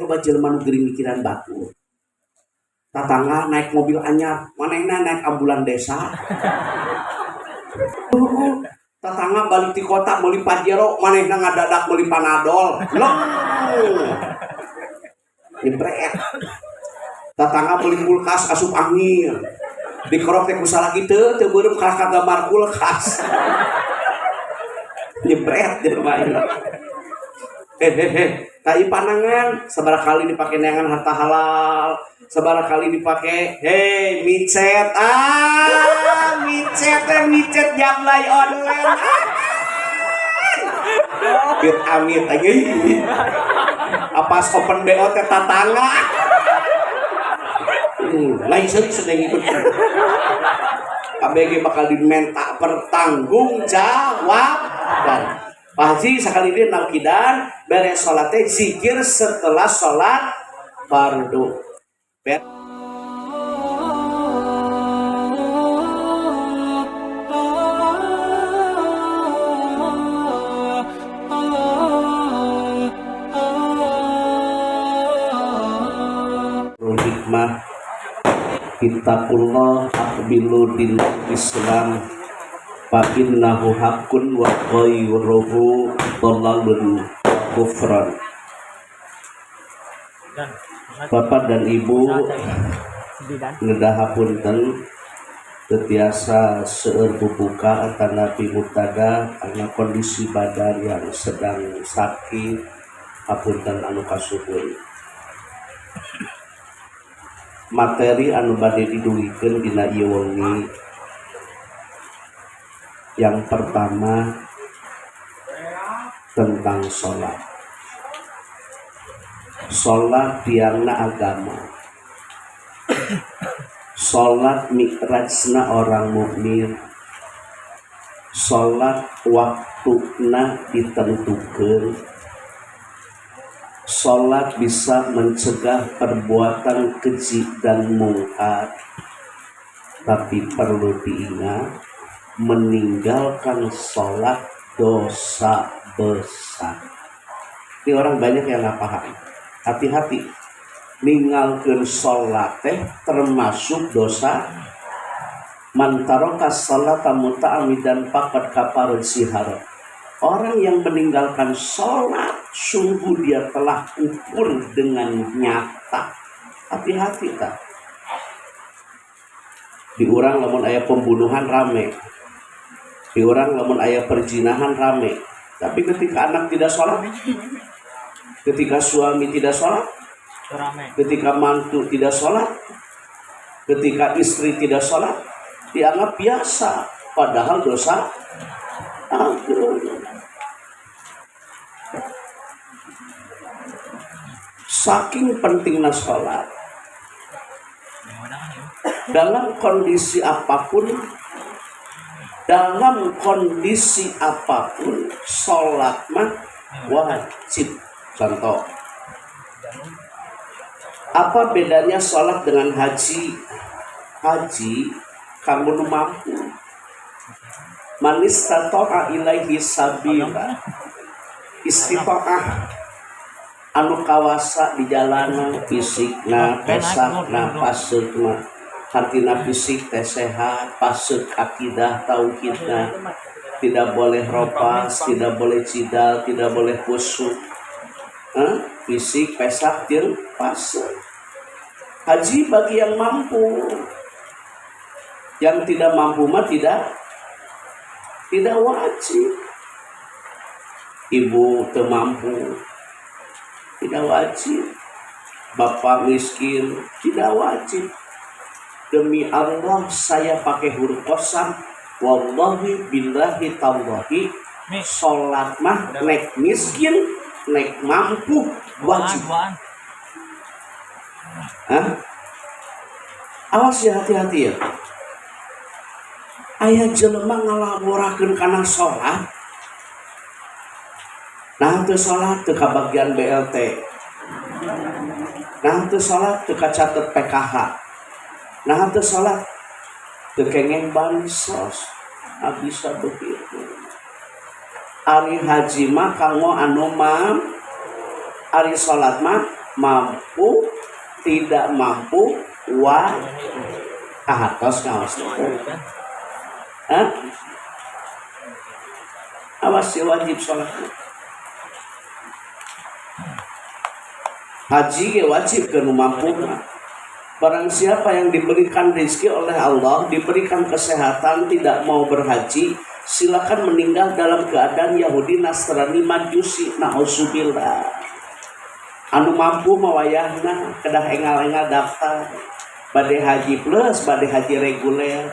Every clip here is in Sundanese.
Loba jelema nu gering mikiran batur. Tatangga naik mobil anyar, manehna naik ambulan desa. Tatangga balik di kota meuli Pajero, manehna ngadadak meuli Panadol. Leng. Nyebret. Tatangga beli kulkas asup angin. Dikerok teh ku salaki teu teu beureum kalah ka gambar kulkas. Nyebret jelema ieu. Hehehe, tai panangan sabaraha kali dipake neangan harta halal, sabaraha kali dipake hei micet, ah micet teh micet jablay online. Amit amit aja. Apa open BO teh tatangga. Lain seurik sedang ikut. KBG bakal diminta pertanggung jawaban. Pak Haji sekali ini naukidan beres sholat teh zikir setelah sholat fardu. Hikmah kitabullah aqbilu din Islam fa innahu haqqun wa ghairuhu dhalalun kufran. Bapak dan Ibu ngedah hapunten tetiasa seueur bubuka atanapi mubtada karena kondisi badan yang sedang sakit, hapunten anu kasuhun. Materi anu bade didugikeun dina ieu wengi yang pertama tentang sholat. Sholat tiangna agama. Sholat mi'rajna orang mukmin. Sholat waktuna ditentukan. Sholat bisa mencegah perbuatan keji dan mungkar. Tapi perlu diingat, meninggalkan sholat dosa besar. Ini orang banyak yang nggak paham. Hati-hati, ninggalkeun sholat teh termasuk dosa. Man taraka sholata muta'ammidan faqad kafara zihara. Orang yang meninggalkan sholat, sungguh dia telah kufur dengan nyata. Hati-hati tak. Di urang lamun aya pembunuhan rame. Di urang lamun aya perzinahan rame. Tapi ketika anak tidak sholat, ketika suami tidak sholat, ketika mantu tidak sholat, ketika istri tidak sholat, dianggap biasa. Padahal dosa agung. Saking pentingnya sholat, dalam kondisi apapun, dalam kondisi apapun, sholat mah wajib. Contoh, apa bedanya sholat dengan haji? Haji kamu nu mampu. Manistata'a ilaihi sabila. Istitoah anu kawasa di jalanan fisikna, pesakna, paseukna. Hartina fisik teh sehat, paseuk akidah tauhidna, tidak boleh ropas, tidak boleh cidal, tidak boleh kusuk. Hah? Fisik, pesak, jeung paseuk. Haji bagi yang mampu. Yang tidak mampu mah tidak wajib. Ibu teu mampu, tidak wajib. Bapak miskin, tidak wajib. Demi Allah saya pakai huruf kosam, wallahi billahi tallahi, sholat mah nek miskin nek mampu wajib. Hah? Awas ya, hati-hati ya. Aya jelema ngalaborakeun kana sholat. Nah teu sholat teu kabagian BLT. Nah teu sholat teu kacatet PKH. Nah teu sholat teu kengeng bansos. Nah, bisa begitu. Ari haji mah kanggo anu mam, ari sholat mah Mampu, tidak mampu, wa kahartos ngaos. Hah? Awas ya, wajib sholat. Haji ya wajib ke mampu. Barang siapa yang diberikan rezeki oleh Allah, diberikan kesehatan, tidak mau berhaji, silakan meninggal dalam keadaan Yahudi, Nasrani, Majusi, na'udzubillah. Anu mampu mawayahna kedah engal-engal daftar. Bade haji plus, bade haji reguler.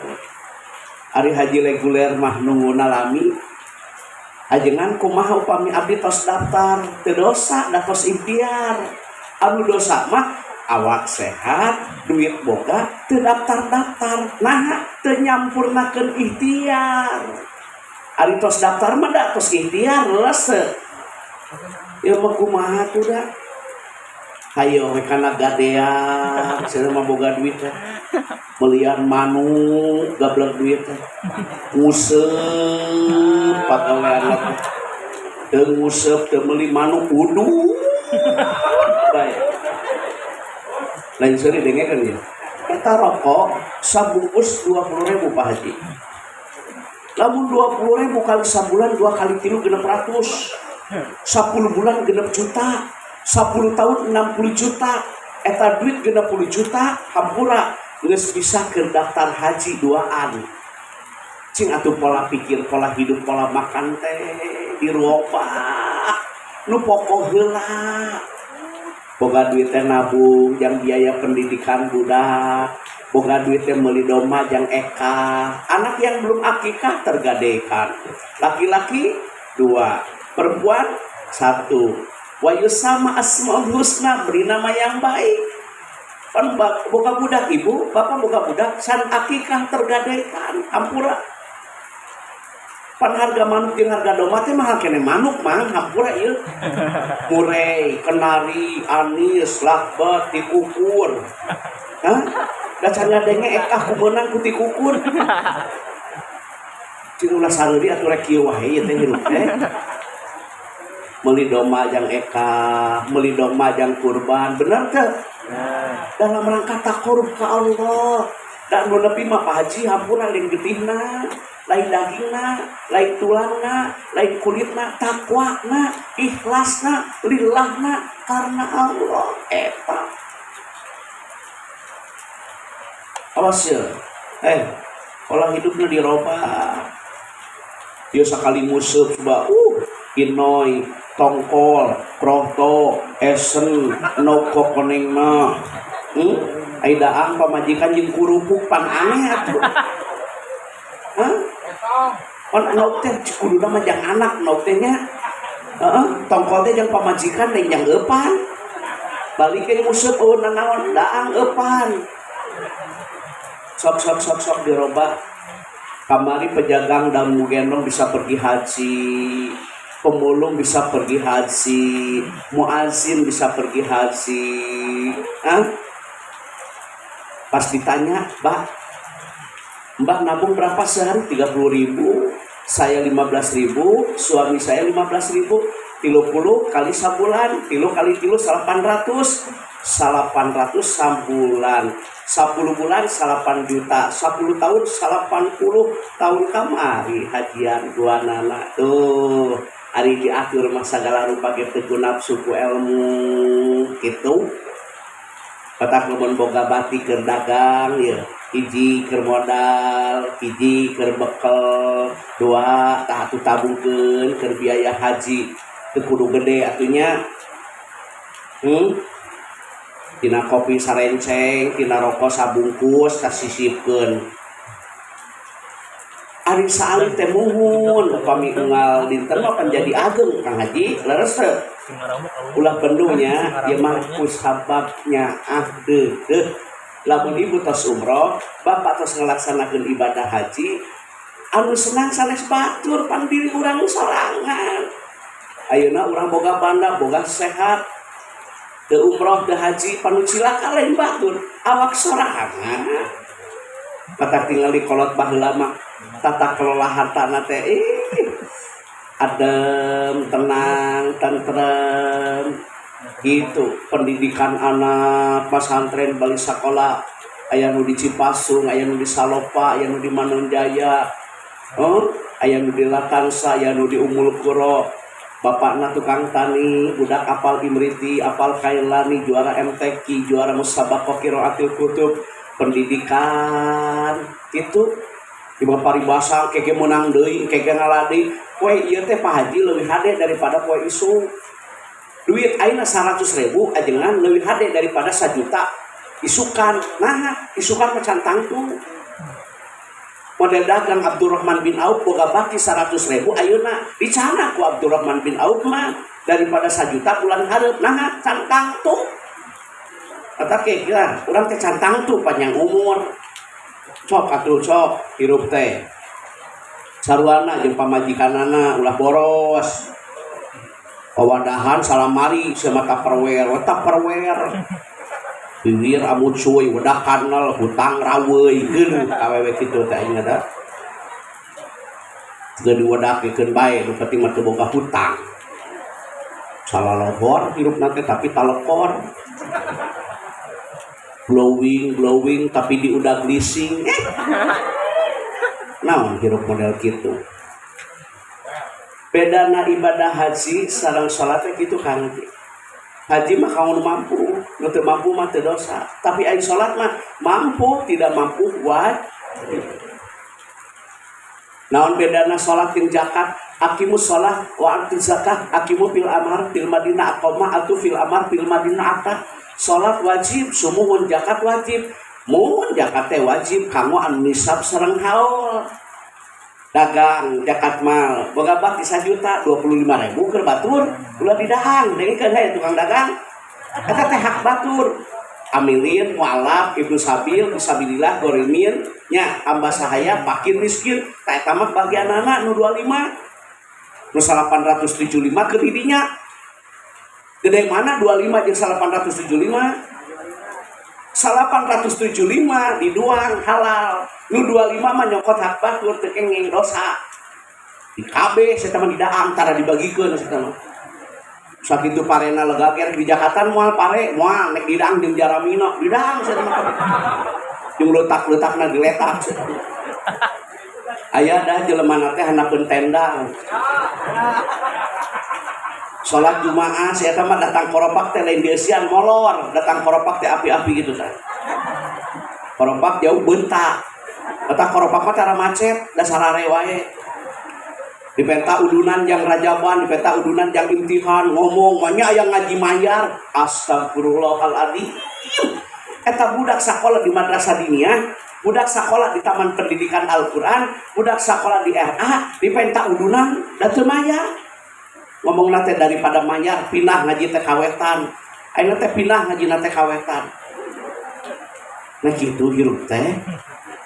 Ari haji reguler mah nungguna lami. Ajengan kumaha upami abdi tos daftar, teu dosa, da tos ikhtiar. Anu dosa mah awak sehat, duit boga, teu daftar-daftar. Nah, teu nyampurnakeun ikhtiar. Ari tos daftar mah da tos ikhtiar lese. Ieu mah kumaha tuh da? Hayo we kana gadean, cenah mah boga duit teh. Belian manuk gablek duit teh. Nguseup pagawean teh. Teu nguseup teu meuli manuk udud. Bae. Lain seuri dengekeun ya. Eta rokok sabungkus 20.000, Pak Haji. Lamun 20.000 kali sabulan, 2 kali 3 600. 10 bulan 6 juta. 10 tahun 60 juta. Eta duit 60 juta hampura geus bisa keur daftar haji duaan. Cing atuh pola pikir, pola hidup, pola makan teh dirobah. Nu pokok heula. Boga duit teh nabung jang biaya pendidikan budak, boga duit teh meuli domba jang eka. Anak yang belum akikah tergadekan. Laki-laki 2, perempuan 1. Wa yusama asmaul husna, beri nama yang baik. Pan boga budak ibu, bapak boga budak san akikah tergadekan, hampura. Pan harga manuk jeung harga domba teh mahal kene manuk mah, hampura ieu. Murai, kenari, anis, lakbat, tikukur. Hah? Da can ngadenge ekah ku meunang ku tikukur. Cing ulah sareuri atuh rek kieu wae ieu teh hirup teh. Meuli domba jang ekah, meuli domba jang kurban, bener teu? Dalam rangka takarub ka Allah. Da nu nepi mah Pak Haji hampura lain getihna, lain dagingna, lain tulangna, lain kulitna, takwana, ikhlasna, lillahna karena Allah eta. Awas ya. Pola hidupnya dirobah. Dia sekali nguseup coba, inoi, tongkol, kroto, esen, noko konengna. Ai daang pamajikan jeung kurupuk pan aneh atuh. Hah? Pan nauk teh kuduna mah jang anak nauk teh nya. Heeh, tongkol teh jang pamajikan lain jang eupan. Balik ke nguseup eueun nanaon daang eupan. Sok sok sok sok dirobah. Kamari pejagang damu gendong bisa pergi haji, pemulung bisa pergi haji, muazin bisa pergi haji. Hah? Pas ditanya, "Mbah, Mbah nabung berapa sehari?" 30.000, saya 15.000, suami saya 15.000, 30 kali sabulan, 3 kali 3 800, 800 sabulan, 10 bulan 8 juta, 10 tahun 80 tahun kamari hajian dua nana tuh. Ari diatur mah sagala rupa ge teu nafsu ku ilmu gitu. Petak lamun boga bati keur dagang ya, hiji keur modal, hiji keur bekel, 2 tah atuh tabungkeun keur biaya haji. Teu kudu gede atunya. Tina kopi sarenceng, tina rokok sabungkus kasisipkeun. Ari saalit teh muhun, upami unggal dinten mah pan jadi ageng Kang Haji, leres teu? Ulah bendunya, ieu mah ku sababnya ah deudeuh. Lamun ibu tos umroh, bapak tos ngalaksanakeun ibadah haji, anu senang sanes batur pan diri urang sorangan. Ayeuna urang boga banda, boga sehat, teu umroh teu haji panu cilaka lain batur, awak sorangan. Mata tingali kolot baheula mah tata kelola hartana teh ih adem, tenang, tentrem. Gitu, pendidikan anak pasantren balik sekolah, aya nu di Cipasung, aya nu di Salopa, aya nu di Manonjaya, oh, aya nu di Latansa, aya nu di Ummul Qura. Bapakna tukang tani, budak apal Imriti, apal Kailani, juara MTQ, juara musabaqah qiraatil kutub, pendidikan itu di paribasa keke menang deui, keke ngalah deui. Poe ieu teh Pak Haji leuwih hade daripada poe isuk. Duit ayeuna 100 ribu ajengan leuwih hade daripada 1 juta isukan. Nah, isukan mah can tangtu. Model dagang Abdurrahman bin Auf boga baki 100 ribu ayeuna dicandak ku Abdurrahman bin Auf mah daripada 1 juta bulan hareup. Nah, can tangtu. Kata kira urang teh can tangtu panjang umur. Cok atuh cok hirup teh. Saruana jeung pamajikanana ulah boros. Wawadahan salamari sama tupperware, tupperware. Bibir amut cuy, wedah kanal, hutang raweuy, geuleuh awewe kitu teh aing ada. Teu diwedakkeun bae, nu penting mah teu boga hutang. Salalohor hirupna teh tapi talekor. Glowing, glowing tapi di udah leasing. Eh. Naon hirup model kitu. Bedana ibadah haji sareng salat teh kitu, Kang. Haji mah kanggo nu mampu, nu teu mampu mah teu dosa. Tapi ari salat mah mampu tidak mampu wajib. Naon bedana salat jeung zakat? Aqimus shalah wa atuz zakah, aqimu fil amar fil madinah aqama atu fil amar fil madinah ata. Salat wajib, sumuhun zakat wajib. Mun zakat teh wajib kanggo anu nisab sareng haul. Dagang zakat mal boga baki 1 juta 25 ribu keur batur ulah didahang, dengikeun he tukang dagang, eta teh hak batur. Amilin, mualaf, ibnu sabil, fisabilillah, gorimin nya, hamba sahaya, fakir miskin. Tah, eta mah bagianana nu 25, nu 875 ke didinya. Gede mana 25 jeung 875? 875 diduang halal, nu 25 mah nyokot hak batur, teu kenging dosa. Di KB saya mah didaang, tara dibagikeun saya mah. Sakitu parena lega ker di Jakarta moal pare moal nek didaang jeung jaramina didaang saya mah, jeung leutak-leutakna diletak. Aya dah jelema teh handapeun tenda. Salat Jumaah saya mah datang koropak teh lain dieusian, molor datang koropak teh, api-api gitu tah. Koropak jauh bentak kata koropak mah cara macet dasar wae. Dipenta udunan jang rajaban, dipenta udunan jang imtihan, ngomong banyak yang ngaji mayar. Astagfirullahaladzim, eta budak sekolah di madrasah diniyah, budak sekolah di Taman Pendidikan Al-Quran, budak sekolah di RA, dipenta udunan dan teu mayar. Ngomong teh daripada mayar pindah ngaji teh kawetan. Ayeuna teh pindah ngaji teh kawetan. Nah, gitu hirup teh.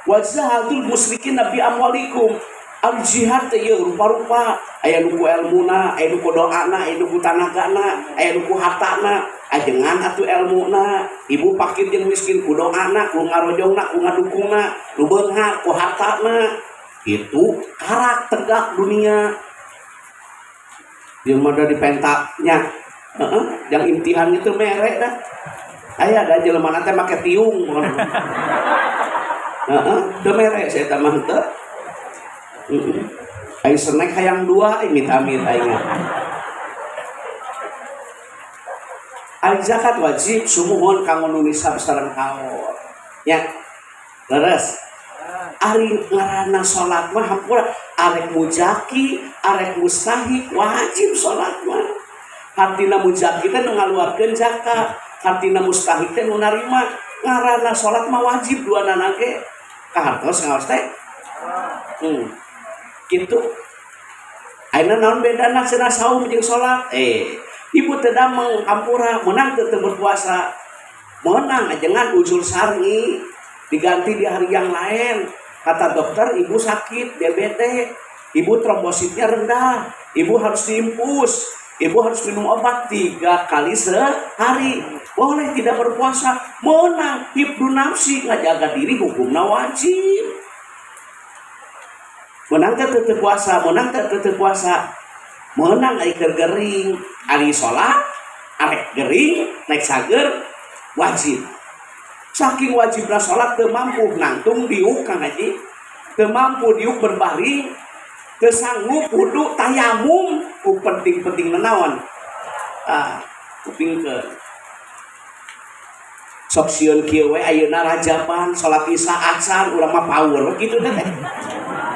Wajahadul musyrikin bi amwalikum. Al jihad teh ieu rupa-rupa, aya nu ku elmuna, aya nu ku doana, aya nu ku tanagana, aya nu ku hartana. Ajengan atuh elmuna, ibu fakir jeung miskin ku doana, ku ngarojongna, ku ngadukungna, nu beunghar ku hartana. Itu karak tegak dunia. Yang mah dipentaknya, heeh, yang imtihan itu mere dah. Aya da jelema teh make tiung. Heeh, teu mere saya teh mah teu. Heeh. Aing snack hayang dua, amit-amit aing. Ari zakat wajib sumuhun kanggo nu nisab sareng haul. Ya. Leres. Ari ngaranna salat mah hampura, arek muzaki, arek mustahik wajib salat mah. Hartina muzaki teh nu ngaluarkeun zakat, hartina mustahik teh nu narima. Ngaranna salat mah wajib duanana ge. Kahartos ngaos teh? Gitu. Ayeuna naon bedana cenah saum jeung salat? Eh, ibu teu dameng, hampura, meunang teu teu berpuasa? Meunang, ajengan uzur syar'i diganti di hari yang lain. Kata dokter ibu sakit DBT, ibu trombositnya rendah, ibu harus diinfus, ibu harus minum obat 3 kali sehari. Boleh tidak berpuasa? Meunang, hifdzu nafsi, ngajaga diri hukumna wajib. Meunang teh teu puasa, meunang teh teu puasa? Meunang, ari keur gering, ari salat. Arek gering, naik sager wajib. Saking wajibna salat teu mampu nangtung diuk Kang Haji. Teu mampu diuk berbaring, teu sanggup wudu tayamum, ku penting-penting naon. Ah, kupingkeun. Sok sieun kieu we ayeuna rajaban salat Isya acan urang mah power kitu teh.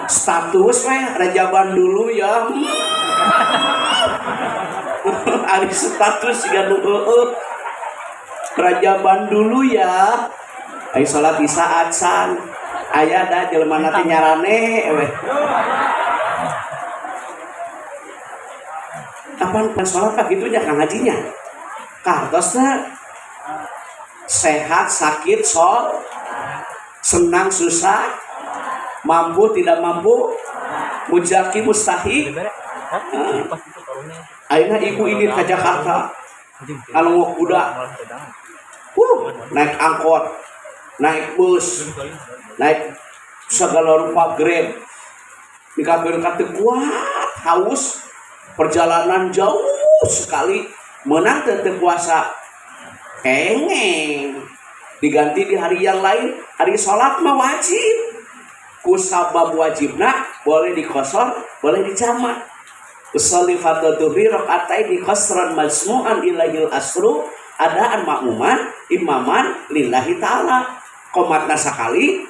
Status we rajaban dulu ya. Ari status siga nu heueuh. Rajaban dulu ya. Ari salat Isya acan. Aya da jelema teh nyarane we. Kapan salat pak kitu nya Kang Hajinya? Kartosna sehat sakit sol, senang susah, mampu tidak mampu, mujaki mustahik. Ayeuna ibu ini ke Jakarta, kalau kuda, naik angkot, naik bus, naik segala rupa Grab, dikabir kate kuat, haus, perjalanan jauh sekali, menang teu puasa. Kengeng diganti di hari yang lain, hari sholat mah wajib. Ku sabab wajibna boleh dikosor, boleh dijamak. Usolli fardhu dhuhri raka'ataini qasran majmu'an ilahil asru adaan makmuman imaman lillahi ta'ala. Komatna sakali,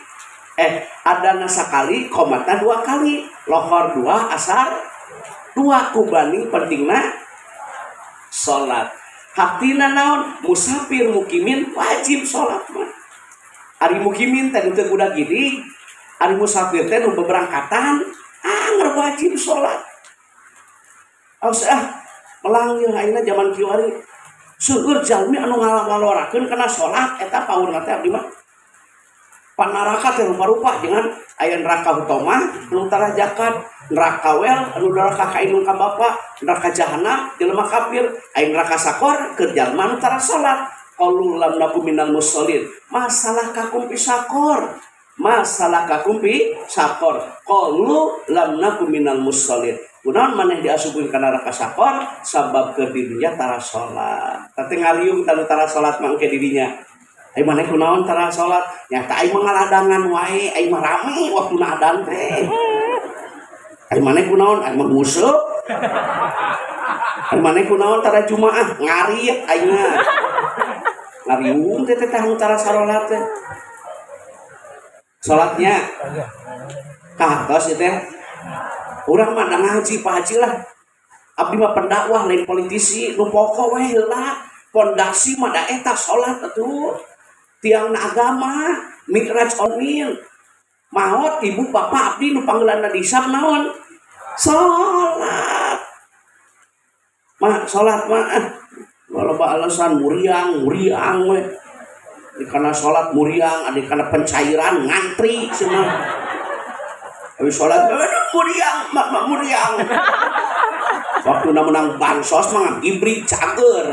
adana sakali, komatna dua kali, lohor dua, asar dua. Kubani pentingna sholat. Haktina naon musafir mukimin wajib sholat mah. Ari mukimin teh teu kuda gini, ari musafir teh nu beberangkatan anger wajib sholat. Aos ah melang ieu ayeuna zaman kieu ari seueur jalmi anu ngalawalorakeun kana sholat eta paurna teh abdi mah. Panaraka teh rupa-rupa dengan aya neraka hutomah anu tara zakat, neraka wel anu neraka ka indung ka bapa, neraka jahanam jelema kafir, aya neraka sakor keur jalma anu tara salat. Qalu lam nakum minal musallin. Masalah kakum pi sakor. Masalah kakum pi sakor. Qalu lam nakum minal musallin. Kunaon maneh diasupkeun ka neraka sakor sabab keur di dunya tara salat. Teh ngaliung tanu tara salat mah engke di dinya. Ai maneh kunaon tara salat? Nyata aing mah ngaladangan wae, aing mah rame waktuna adan teh. Ai maneh kunaon? Aing mah nguseup. Ai maneh kunaon tara jumaah? Ngarit aing mah. Ngariung teh teh tara salat teh. Salatnya kahartos ieu teh. Urang mah da ngaji Pak Haji lah. Abdi mah pendakwah lain politisi, nu pokok we heula. Pondasi mah da eta salat atuh. Tiangna agama, mikraj omin. Maot ibu bapak abdi nu panggelanna dihisab naon? Salat. Mah salat mah loba alasan muriang, muriang we. Di kana salat muriang, ada kana pencairan ngantri semua. Habis salat, aduh muriang, mak mak muriang. Waktu na menang bansos mah ngibrik cager.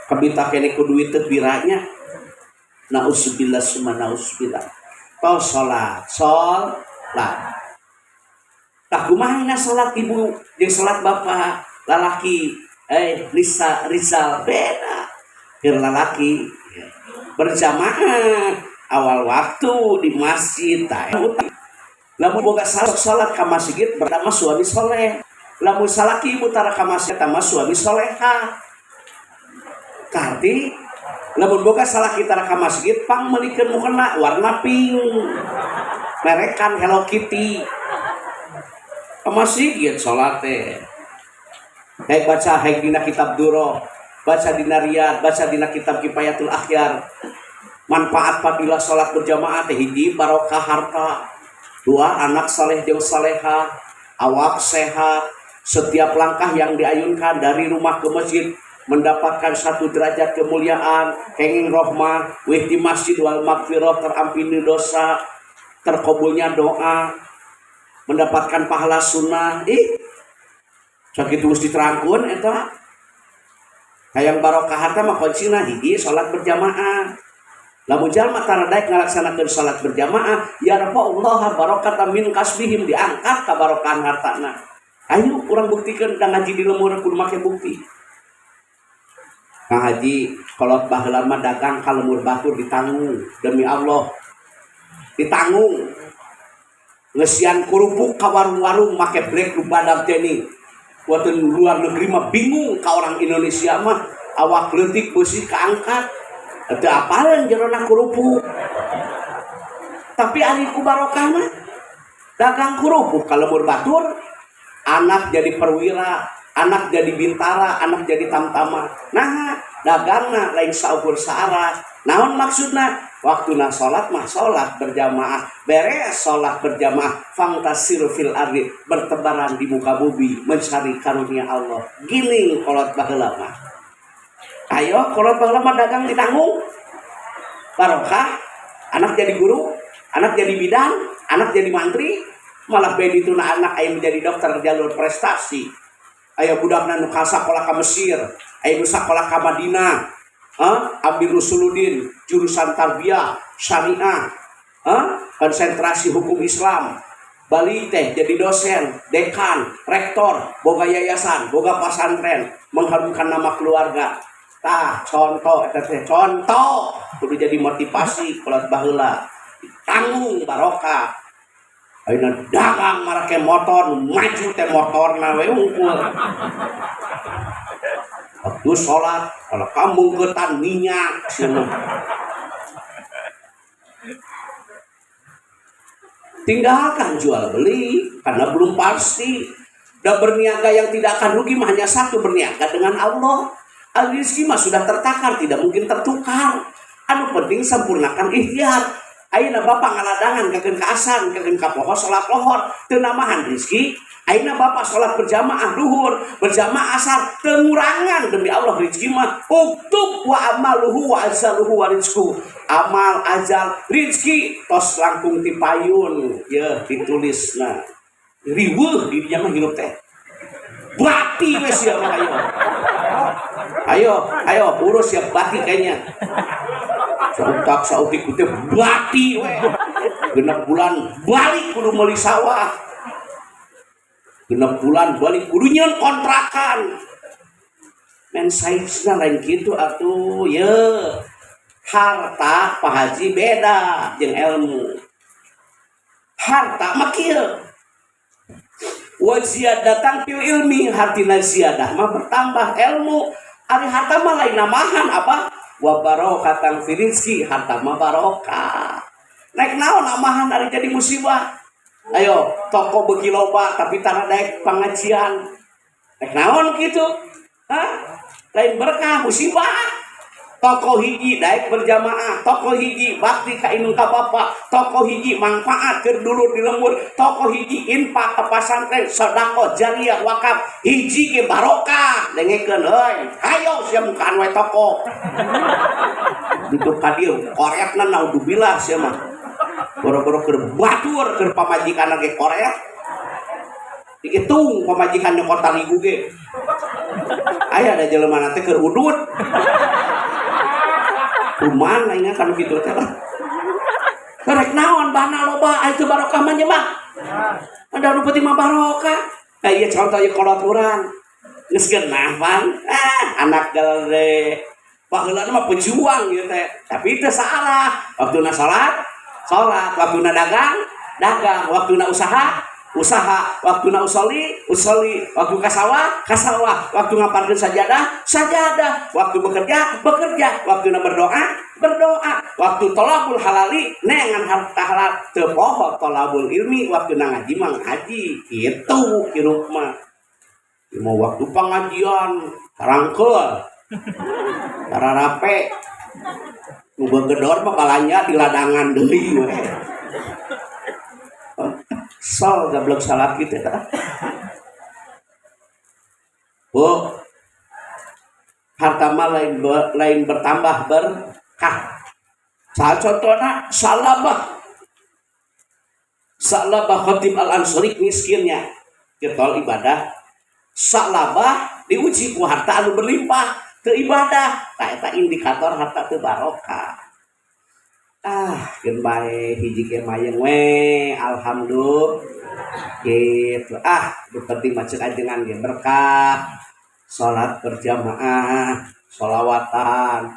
Kabita kene ku duit teu piranya. Nauzubillah summa nauzubillah. Tos salat, salat. Tah kumaha salat ibu jeung salat bapak lalaki Lisa Rizal beda. Keur lalaki berjamaah awal waktu di masjid tah. Lamun boga salat ka masjid berdama suami soleh. Lamun salaki ibu tara ka masjid tama suami soleha. Karti lamun boga salaki tara ka masjid pang meulikeun mukena warna pink. Merekan Hello Kitty. Ka masjid salat teh. Haik baca haik dina kitab Duro, baca dina Riyad, baca dina kitab Kifayatul Akhyar. Manfaat fadilah salat berjamaah teh hiji barokah harta, dua anak saleh jeung saleha, awak sehat. Setiap langkah yang diayunkan dari rumah ke masjid mendapatkan satu derajat kemuliaan, kenging rohmah, wih di masjid wal magfirah, terampuni dosa, terkabulnya doa, mendapatkan pahala sunnah. Ih, sakitu geus diterangkeun eta. Hayang barokah harta mah kuncina hiji salat berjamaah. Lamun jalma tara daek ngalaksanakeun salat berjamaah, ya Allah barakatan min kasbihim, diangkat kabarokahan hartana. Ayo urang buktikan dan ngaji di lembur kudu make bukti. Kang Haji kolot baheula mah dagang ka lembur batur ditanggung demi Allah. Ditanggung. Ngesian kerupuk ka warung-warung make black nu badag teh nih. Waktu luar negeri mah bingung ka orang Indonesia mah awak leutik beusi kaangkat. Teu apaleun jerona kerupuk. Tapi ari ku barokah mah dagang kerupuk ka lembur batur, anak jadi perwira, anak jadi bintara, anak jadi tamtama. Nah, dagangna lain saukur saarah. Naon maksudna? Waktuna salat mah salat berjamaah, beres salat berjamaah, fantasiru fil ardi, bertebaran di muka bumi mencari karunia Allah. Gini kolot baheula mah. Ayo kolot baheula mah dagang ditanggung. Barokah, anak jadi guru, anak jadi bidan, anak jadi mantri, malah bedi tuna anak aya menjadi dokter jalur prestasi. Aya budakna nu sakola ka Mesir, aya nu sakola ka Madinah. Hah? Ambil usuluddin, jurusan tarbiyah, syariah, hah? Konsentrasi hukum Islam. Balik teh jadi dosen, dekan, rektor, boga yayasan, boga pasantren, mengharumkan nama keluarga. Tah, contoh eta teh contoh kudu jadi motivasi kolot baheula. Tanggung barokah. Ayeuna dagang marake motor, maju teh motorna we unggul. Waktu sholat, kalau kamu ketan minyak, cenah. Tinggalkan jual beli karena belum pasti. Dan berniaga yang tidak akan rugi mah hanya satu, berniaga dengan Allah. Al-rizki mah sudah tertakar, tidak mungkin tertukar. Anu penting sempurnakan ikhtiar. Ayeuna bapak ngaladangan kakeun ka asan, kakeun ka poho salat lohor, teu namahan rizki. Ayeuna bapak salat berjamaah duhur, berjamaah asar, teu ngurangan demi Allah rizki mah. Uktub wa amaluhu wa azaluhu wa rizku. Amal ajal rizki tos langkung ti payun, yeuh ditulisna. Riweuh di dinya mah hirup teh. Bati we sia mah ayo. Ayo, ayo urus ya bati kayaknya. Sautak sautik teh bati we. Genep bulan balik kudu meuli sawah. Genep bulan balik kudu nyeun kontrakan. Men saizna lain kitu atuh ye. Harta Pak Haji beda jeung ilmu. Harta mah kieu. Wa ziyadatan fil ilmi, hartina ziyadah mah bertambah ilmu. Ari harta mah lain namahan apa? Wa barokatan fi rizki, harta mah barokah. Naik naon namahan ari jadi musibah. Ayo toko beuki loba tapi tara daek pengajian. Naik naon kitu? Hah? Lain berkah musibah. Toko hiji daek berjamaah, toko hiji bakti ka indung ka bapa, toko hiji manfaat keur dulur di lembur, toko hiji infak ka pasantren, sedekah jariah wakaf, hiji ge barokah. Dengekeun heuy, hayo sia mukaan we toko. Duduk ka dieu koretna naudzubillah sia mah. Boro-boro keur batur keur pamajikan ge koret. Dihitung pamajikan nyokot tarigu ge. Aya da jelema teh keur udud. Kuman aing kan kitu teh lah. Rek naon bana loba aya teu barokah mah mah. Ada nu penting mah barokah. Nah ieu contoh ieu kolot urang. Geus geunah pan. Ah, anak gede. Baheula mah pejuang ieu teh. Tapi teu salah. Waktuna salat, salat, waktuna dagang, dagang, waktuna usaha, usaha, waktuna usoli, usoli, waktu ka sawah, ka sawah, waktu ngaparkeun sajadah, sajadah, waktu bekerja, bekerja, waktuna berdoa, berdoa, waktu tolabul halali, neangan harta halal, teu poho tolabul ilmi, waktuna ngaji mah ngaji, kitu hirup mah. Mau waktu pengajian, tarangkeul, tararape, nu begedor mah balanja di ladangan deui we. Sol gablek salaki teh tah. Bu, harta mah lain, lain bertambah berkah. Salah contohna Salabah. Salabah Khatib Al-Ansori miskinnya getol ibadah. Salabah diuji ku harta anu berlimpah ke ibadah. Tah eta indikator harta teu barokah. Ah, keun bae hiji ge mayeng we, alhamdulillah. Gitu. Ah, nu penting mah ceuk ajengan ge berkah. Salat berjamaah, sholawatan,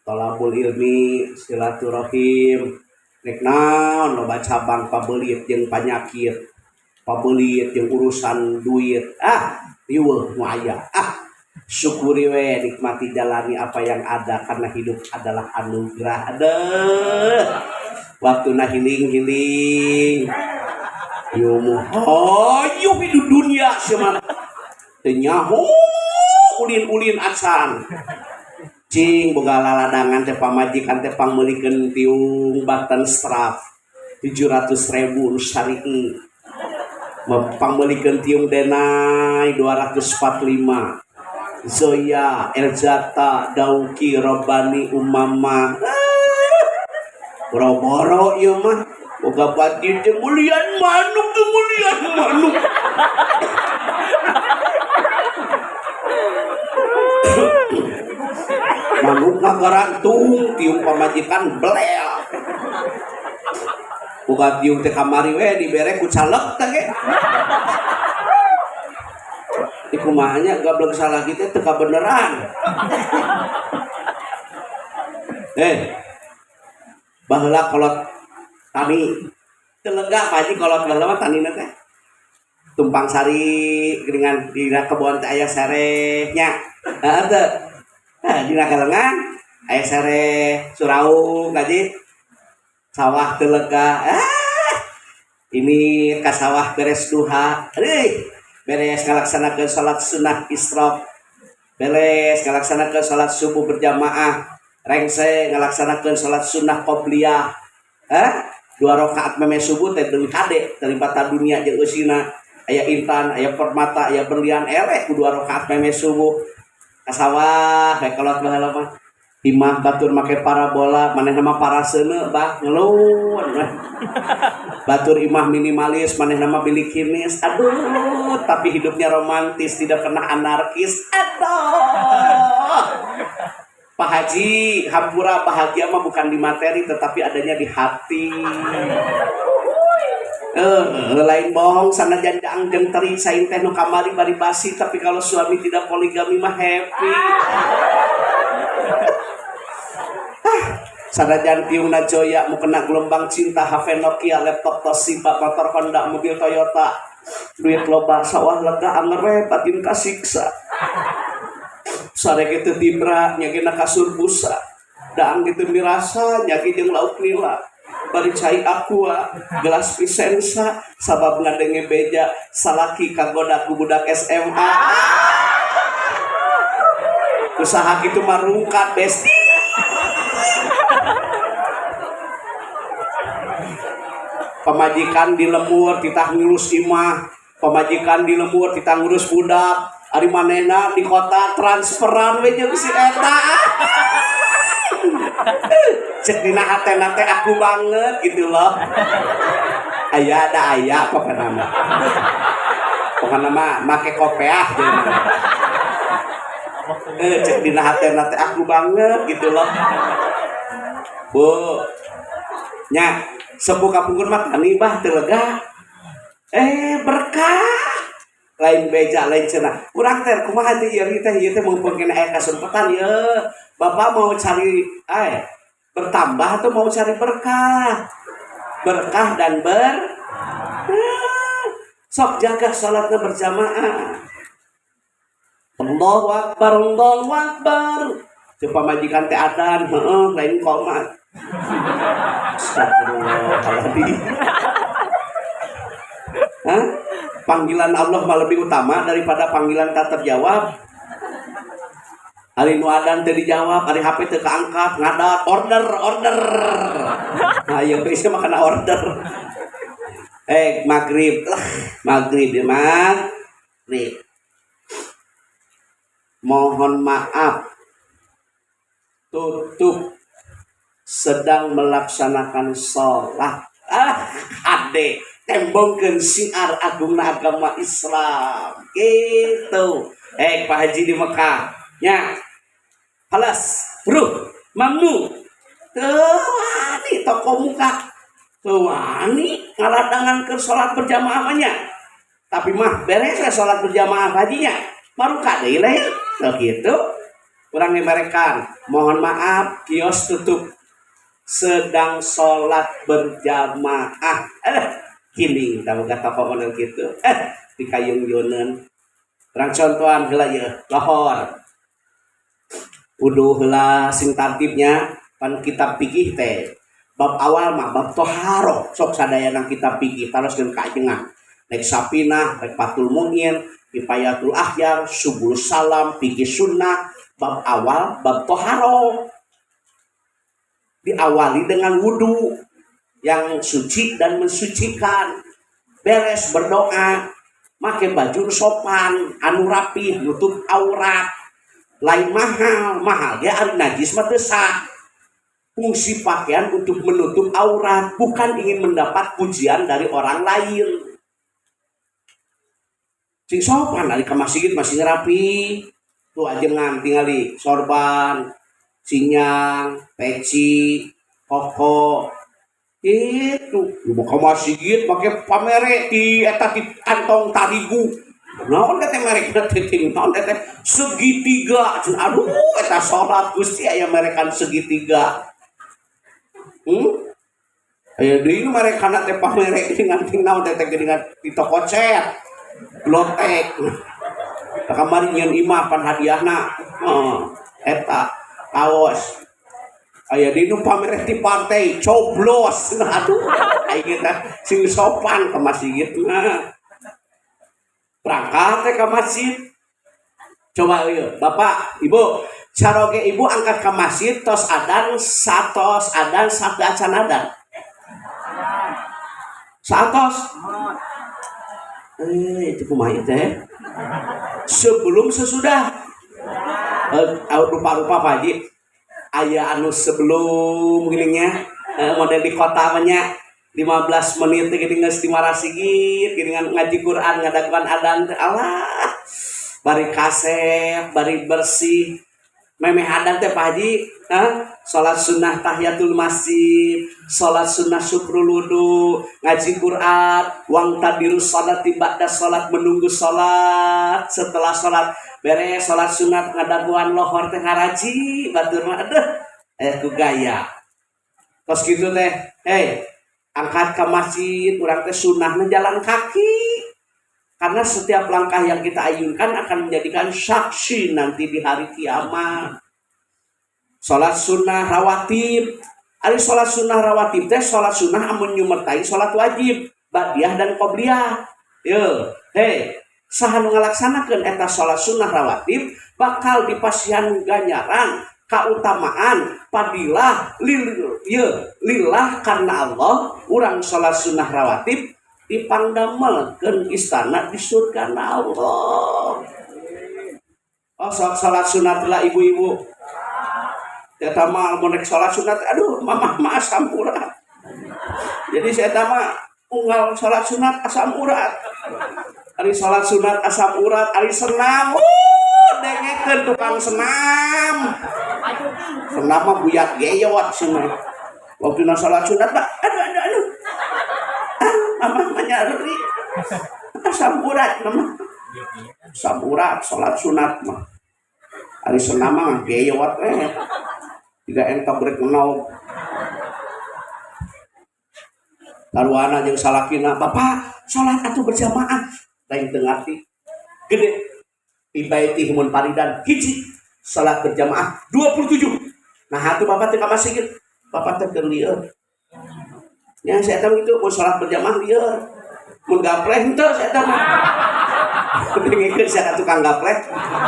tolabul ilmi, silaturahim. Rek naon loba cabang pabeulit jeung panyakit, pabeulit jeung urusan duit. Ah, riweuh nu aya. Ah, syukuri we, nikmati, jalani apa yang ada karena hidup adalah anugerah. Aduh, waktuna healing-healing. Yo hayu hidup dunia sia mah. Teu nyaho ulin-ulin acan. Cing boga laladangan teh pamajikan teh pangmeulikeun tiung button strap 700.000 nu syari'i. Pangmeulikeun tiung denai 245. Zoya, Elzata, Dauki, Robani, Umama. Boro-boro ieu mah. Boga batin teh mulian manuk, kemuliaan manuk. Manuk ngagarantung tiung pamajikan belel. Boga tiung teh kamari we dibere ku calek teh ge. Kumaha nya gablek salah kita teu kabeneran. Baheula kolot tani teu lega Pak Haji kolot baheula mah tanina teh. Tumpang sari geuningan dina kebon teh aya sereh nya. Heeh teu. Hah, dina galengan aya sereh suraung kaji. Sawah teu lega. Ini ka sawah beres duha. Euy, beres ngalaksanakeun salat sunnah isyraq, beres ngalaksanakeun salat subuh berjamaah, rengse ngalaksanakeun salat sunnah qobliyah. 2 rakaat meme subuh teh deui kade daripada dunia jeung eusina. Aya intan, aya permata, aya berlian, eleh ku 2 rakaat meme subuh. Ka sawah we kolot baheula mah. Imah batur make parabola, manehna mah paraseuneu bah ngeluh. Batur imah minimalis, manehna mah bilikinis. Aduh, tapi hidupnya romantis, tidak pernah anarkis. Aduh. Pak Haji, hampura bahagia mah bukan di materi tetapi adanya di hati. Lain bohong sanajan daang jeung teri saing teh nu kamari bari basi, tapi kalau suami tidak poligami mah happy. Sanajan tiungna Joya mu kena gelombang cinta, HP Nokia, laptop Toshiba, motor Honda, mobil Toyota, duit loba, sawah lega, anger we batin kasiksa. Sare kitu tibra nyagina kasur busa, daang kitu mirasa nyagi jeung lauk nila, bari cai aqua, gelas Vicenza, sabab ngadenge beja, salaki kagoda ku budak SMA. Usaha kitu mah rungkat besti. Pamajikan di lembur titah ngurus imah, pamajikan di lembur titah ngurus budak, ari manehna di kota transferan we jeung si eta. Cek dina hatena teh aku banget gitu loh. Aya ada aya pokona mah. Pokona mah make kopeah jeung. Cek dina hatena teh aku banget gitu loh. Bu. Nya sepuh kapungkur mah tani bah teu lega. Berkah. Lain beja lain cenah. Urang teh kumaha teh ieu teh ieu teh mumpung kena aya kasempatan ieu. Bapak mau cari bertambah atau mau cari berkah? Berkah dan ber sok jaga salatnya berjamaah. Allahu akbar, Allahu akbar. Coba majikan teh adan, heeh, lain qomat. Astagfirullahaladzim. Hah? Panggilan Allah mah lebih utama daripada panggilan tak terjawab. Ari nu adan teu dijawab, ari HP teu kaangkat, ngadat, order, order. Nah, ieu geus mah kana order. Maghrib lah, maghrib ya, maghrib. Mohon maaf, tutup sedang melaksanakan sholat. Ade tembongkeun syiar agungna agama Islam gitu. Pak Haji di Mekah nya halas bro mamnu teu wani deui toko muka. Teu wani ngaladangan keur salat berjamaah mah nya. Tapi mah beres we salat berjamaah hajinya. Maruka deui lah ya. Tah kitu. Urang ngemerekan, mohon maaf kios tutup sedang sholat berjamaah. Kini tahu kata toko model kitu. Di kayung yonen. Urang contohan heula ieu, lohor. Wudu heula sing tartibnya pan kitab fikih teh. Bab awal mah bab toharoh, sok sadayana kitab fikih taroskeun ka ajengan. Rek Sapinah, rek Fathul Muin, Kifayatul Akhyar, Subul Salam, fikih sunnah, bab awal bab toharoh. Diawali dengan wudu yang suci dan mensucikan. Beres berdoa, make baju sopan, anu rapih, nutup aurat. Lain mahal, mahal ge ari najis mah teu sah. Fungsi pakaian untuk menutup aurat, bukan ingin mendapat pujian dari orang lain. Sing sopan ari ka masjid masih rapi. Tuh ajengan tingali sorban, sinyang, peci, koko. Itu nu ka masjid make pamere di eta di kantong tarigu. Naon teh merek teh ting naon teh segitiga. Aduh eta salat Gusti aya merekan segitiga. Aya deui nu merekana teh pamere dengan ting naon teh geuningan di toko cat. Glotek. Kamari nyieun imah pan hadiahna. Heeh. Eta kaos. Aya di nu pamere ti partai coblos. Aduh, aing teh sing sopan ka masjid mah. Berangkat teh ka masjid. Coba ieu, Bapak, Ibu, caroge ibu angkat ka masjid tos adan satos adan sabda acan adan. Satos. Itu kumaha teh? Sebelum sesudah. Rupa-rupa Pak Haji. Aya anu sebelum gininya, model di kota mah nya 15 menit teh gini geus di marasigit gini ngaji Quran ngadaguan adan teh alah bari kasep bari bersih memeh adan teh Pak Haji, hah? Salat sunnah tahiyatul masjid, salat sunnah syukrul wudu, ngaji Quran, wang tadirus salat ba'da salat, menunggu salat setelah salat beres salat sunat ngadaguan lohor teh ngaraji batur mah aduh ku gaya tos kitu teh. Hei, angkat ke masjid urang teh sunnahna jalan kaki karena setiap langkah yang kita ayunkan akan menjadikan saksi nanti di hari kiamat. Salat sunnah rawatib, ari salat sunnah rawatib teh salat sunnah amun nyumertai salat wajib ba'diyah dan qobliyah. Yo, hei, saha nu ngalaksanakeun eta salat sunnah rawatib bakal dipasihan ganjaran kautamaan fadilah lil ye lillah karena Allah. Urang salat sunnah rawatib dipangdamelkeun istana di surga Allah. Oh, sok salat sunat lah ibu-ibu. Eta mah mun rek salat sunat, aduh mamah mah asam urat. Jadi saya mah unggal salat sunat asam urat. Ari salat sunat asam urat, ari senam, dengekeun tukang senam. Senam mah buyat geyot cenah. Waktu salat sunat mah aduh aduh aduh. Ah, mamah mah nyeri. Asam urat mah. Asam urat salat sunat mah. Ari senam mah geyot eh. Jiga entok rek menaw. Taruhana jeung salakina, "Bapak, salat atuh berjamaah." Lain teu ngarti. Gede. Pibaiti munfaridan hiji salat berjamaah 27. Nah, atuh bapak teh ka masjid. Bapak teh keur lieur. Ya, saya tahu itu mau salat berjamaah lieur. Mun gapleh henteu saya tahu mah. Dengekeun sia tukang gapleh.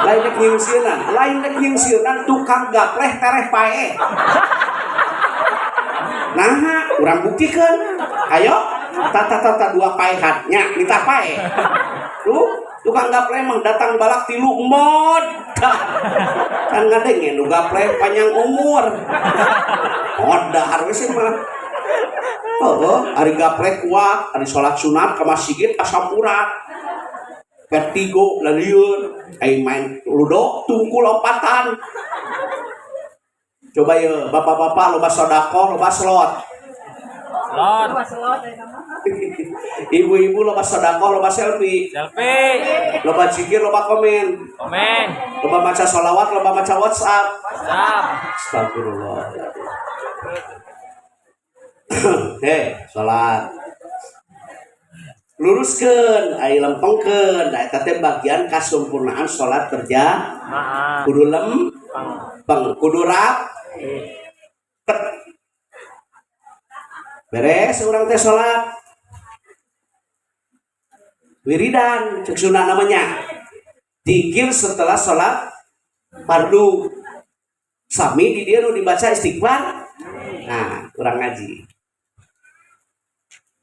Lain rek nyingsieunan, lain rek nyingsieunan tukang gapleh tereh pae. Nah, urang buktikeun. Ayo, tata-tata dua paehan nya, nitah pae. Tuh, tukang gapleh mah datang balak tilu mod. Kan ngadenge nu gapleh panjang umur. Modar we sih mah. Oh, ari gapleh kuat, ari salat sunat ka masjid asam urat. Vertigo lalieun, aing main ludo tungkul lompatan. Coba ya, bapak-bapak loba sodakoh, loba slot. Slot. Ibu-ibu loba sodakoh, loba selfie. Selfie. Loba zikir, loba komen. Komen. Loba maca sholawat, loba maca WhatsApp. WhatsApp. Astagfirullah. Hei, sholat. Luruskeun, ai lempengkeun. Nah, eta teh bagian kasempurnaan sholat kerja. Maaf. Kudu lempeng, kudu rap. Beres urang teh sholat. Wiridan, cek sunah namanya. Dikir setelah sholat fardu. Sami di dia nu dibaca istighfar. Nah, kurang ngaji.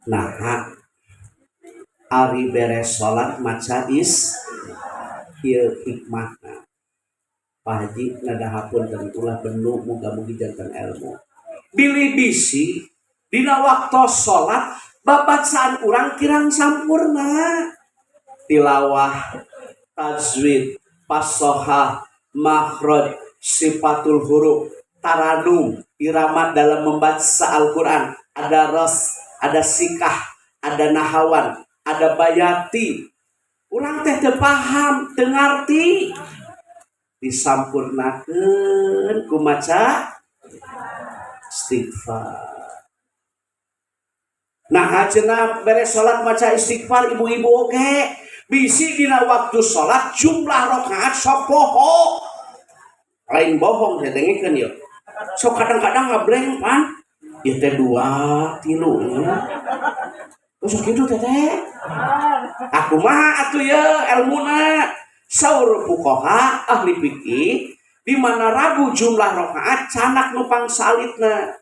Nah, ari beres sholat maca is ieu hikmahna. Pak Haji ngadahapunten ulah benu, muga-mugi janten ilmu. Bilih bisi dina waktu sholat babacaan urang kirang sampurna. Tilawah, tajwid, fasohah, makhraj, sifatul huruf, taranum, irama dalam membaca Al-Quran, ada ros, ada sikah, ada nahawan, ada bayati. Urang teh teu paham, teu ngarti. Disampurnakeun ku maca istighfar. Nah, cenah beres salat maca istighfar ibu-ibu oge. Bisi dina waktu salat jumlah rakaat sok poho. Lain bohong saya dengekeun yeuh. Sok kadang-kadang ngableng pan. Ieu teh 2 3 nya. Oh, sok kitu teh teh. Aku mah atuh ye elmuna. Saur fuqaha ahli fikih di mana ragu jumlah rakaat canak nu pangsalitna.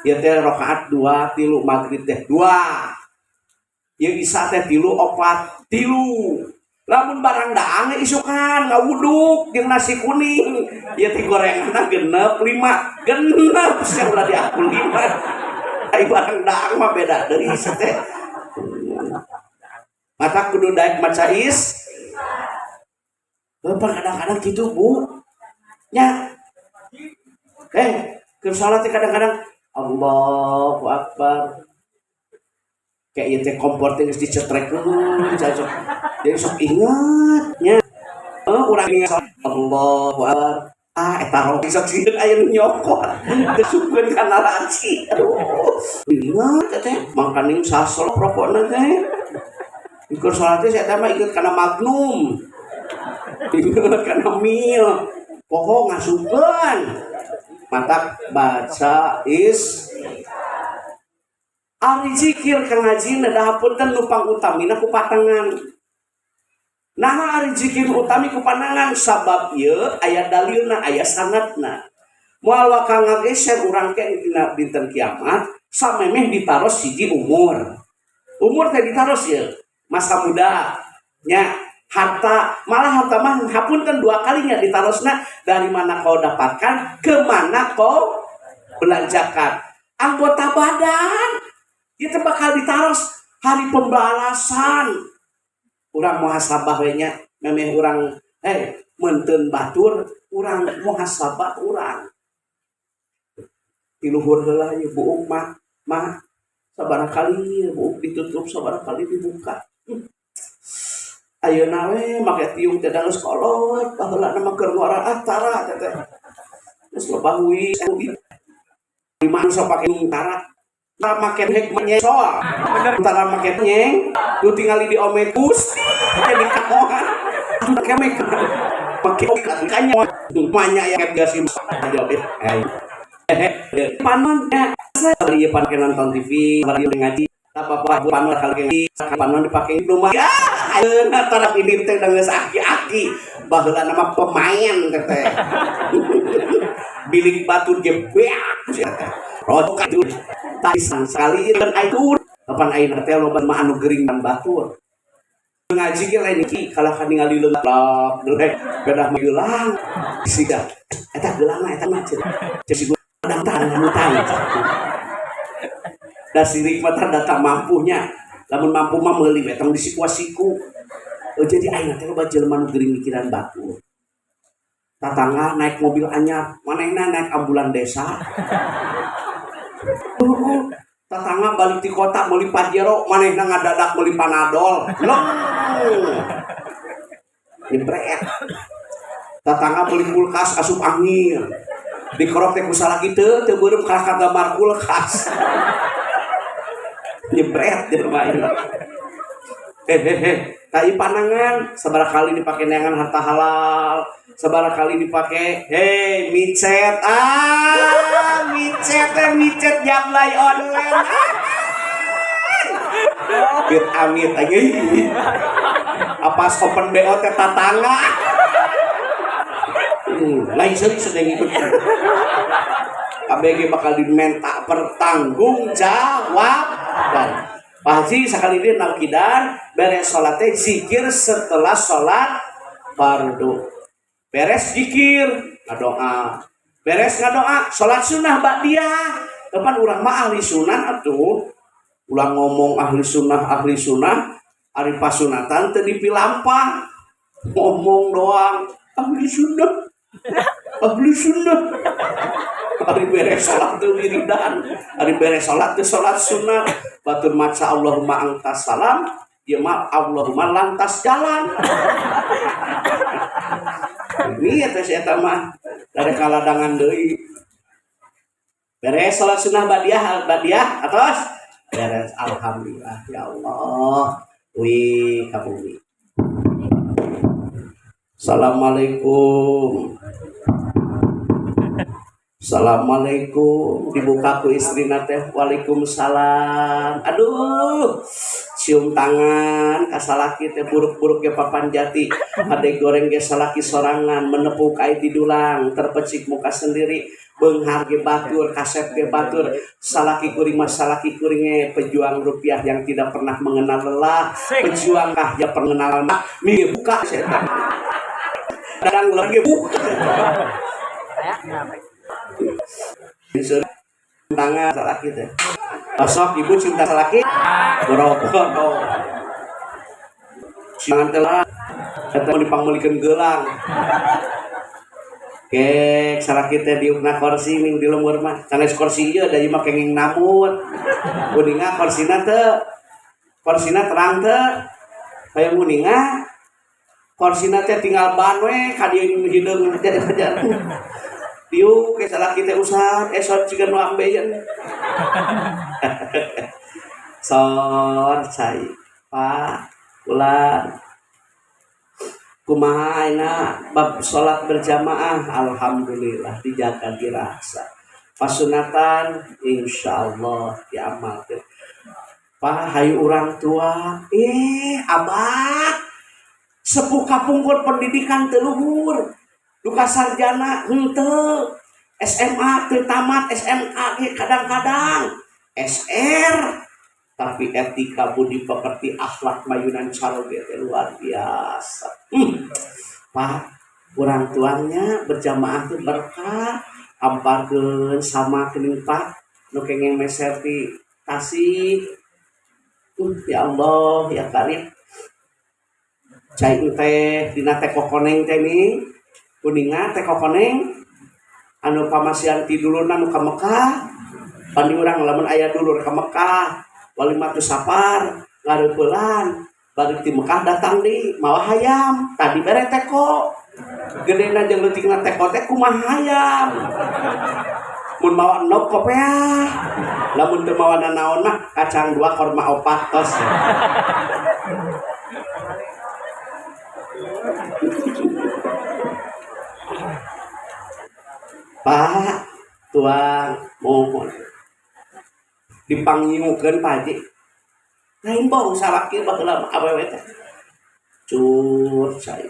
Ieu teh rakaat 2 3 maghrib teh 2. Ieu isya teh 3 4 3. Lamun barang daang isukan ngawuduk jeung nasi kuning. Ieu teh gorenganna genep 5, genep sia ulah diaku 5. Ai barang daang mah beda deui sia teh. Mata kudu daek maca is. Bapak kadang-kadang gitu bu, ya, keur salat teh kadang-kadang Allahu Akbar, kayak ieu teh kompor teh geus dicetrekeun, cocok. Jadi sok ingat nya, urang ingat Allahu Akbar, ah eta rokok sok sieun aya nu nyokot, kesukeun kana laci, aduh, ingat teh, mangkaning sasolok rokokna teh, ikut salat teh saya mah ikut kana Magnum. Ingat kana mil poho ngasupkeun matak baca is ari zikir kang ngaji da hapunten nu pangutamina ku patangan. Nah ari zikir utami ku panangan sabab ieu aya dalilna aya sanadna. Moal waka ngageser urang ke dina dinten kiamat samemeh ditaros hiji umur. Umur teh ditaros ieu masa muda nya harta, malah harta mah hapunten 2 kalinya ditarosna dari mana kau dapatkan, ke mana kau belanjakan. Anggota badan itu bakal ditaros hari pembalasan. Urang muhasabah we nya, memeh urang meunteun batur, urang muhasabah urang. Tiluhur heula ieu buuk mah, mah sabaraha kali ieu buuk ditutup, sabaraha kali dibuka. Ayeuna we make tiung teh geus kolot, baheula mah keur ngora ah tara teh teh. Geus loba hui. Lima sok pake tara. Tara make hikmahnya soal. Tara make nyeng, lu tingali di ome Gusti, teh di kamohan. Make make kanya banyak yang gak sih jawab eh. Panon ya, saya ieu pan nonton TV, bari ngaji, apa-apa panon kali ngaji, panon dipake rumah. Ya, ayeuna tara ini teh geus aki-aki. Baheula nama pemain teh teh. Bilik batu ge beak teh. Rokok itu tadi sekali dan itu kapan ayeuna teh loba mah anu gering dan batur. Ngaji ge lain iki kalah ka ningali leulah delek pedah mah geulang. Siga eta geulang eta mah cenah. Cek si gua tangan hutang. Da sirik mah tanda tak mampunya. Lamun mampu mah meuli we tong disiku-siku. Oh, jadi ayeuna teh loba jelema nu gering mikiran batur. Tatangga naik mobil anyar, manehna naik ambulan desa. Oh, Tetangga balik di kota meuli Pajero, manehna ngadadak meuli Panadol. Loh. Nyebret. Tetangga beli kulkas asup angin. Dikerok teh ku salaki teu teu beureum kalah ka gambar kulkas. Nyebret jelema ieu. Hehehe, tai panangan sabaraha kali dipake neangan harta halal, sabaraha kali dipake hei micet, ah micet teh micet jablay online. Amit amit anjing. Apas open BO teh tatangga. Lain seuri sedang ikut. KBG bakal diminta pertanggung jawaban. Pak Haji sekali ini naukidan beres sholat teh zikir setelah sholat fardu. Beres zikir ngadoa. Beres ngadoa sholat sunnah ba'diyah. Kapan urang mah ahli sunnah atuh. Ulah ngomong ahli sunnah ari pasunatan teu dipilampah. Ngomong doang ahli sunnah. Ahli sunnah. Ari beres sholat teu wiridan, ari beres sholat teu sholat sunnah. Batur maca Allahumma angkas salam, ieu mah Allahumma lantas jalan. Ini eta si eta mah dari kaladangan deui. Beres sholat sunnah badiah, badiah atos beres, alhamdulillah ya Allah. Wih ka bumi. Assalamualaikum. Assalamualaikum. Dibuka ku istrina teh, waalaikumsalam. Aduh, cium tangan ka salaki teh, buruk-buruk ge papan jati, hade goreng ge salaki sorangan, menepuk ai didulang, terpecik muka sendiri, beunghar ge batur, kasep ge batur, salaki kuring mah salaki kuring ge pejuang rupiah yang tidak pernah mengenal lelah, pejuang kah ya pengenal mah, mi buka setan. Kadang lagi buka. Tangan salaki teh. Osok ibu cinta salaki, boro-boro. Jangan telah, eta dipangmeulikeun gelang. Kek salaki teh diukna kursi ning di lembur mah. Sanes kursi ieu da ieu mah kenging nambut. Kuninga korsina teu. Korsina terang teu. Hayang kuninga korsina teh tinggal ban we ka dieu hideung aja. Diuk ke salaki teh usah esot jiga nu ambeien. Sor cai Pak ulah kumaha ayeuna bab salat berjamaah, alhamdulillah dijaga dirasa. Pasunatan insyaallah diamalkeun. Pak hayu urang tua, abah sepuh kapungkur pendidikan teu luhur. Duka sarjana henteu, SMA teu tamat, SMK ge kadang-kadang SR, tapi etika budi pekerti akhlak mayunan caroge teh luar biasa. Pak, urang tuangnya berjamaah teh berkah, amparkeun sama geuning Pak nu kengeng meser ti Tasik. Ya Allah ya Karim. Cai teh dina teh kokoneng teh nih. Kuninga teh kokoneng anu pamasihan ti dulurna nu ka Mekah, pandi urang lamun aya dulur ka Mekah walimatu safar ngareupelan balik ti Mekah datang di mawa hayam tadi bere teko gedena jeung leutikna teko teh kumaha hayam mun mawa endog kopeah lamun teu mawa nanaon mah kacang 2 korma 4 tos. Pak tuang mohon dipangiukeun Pak Haji lain bong salaki baheula awewe teh cur cai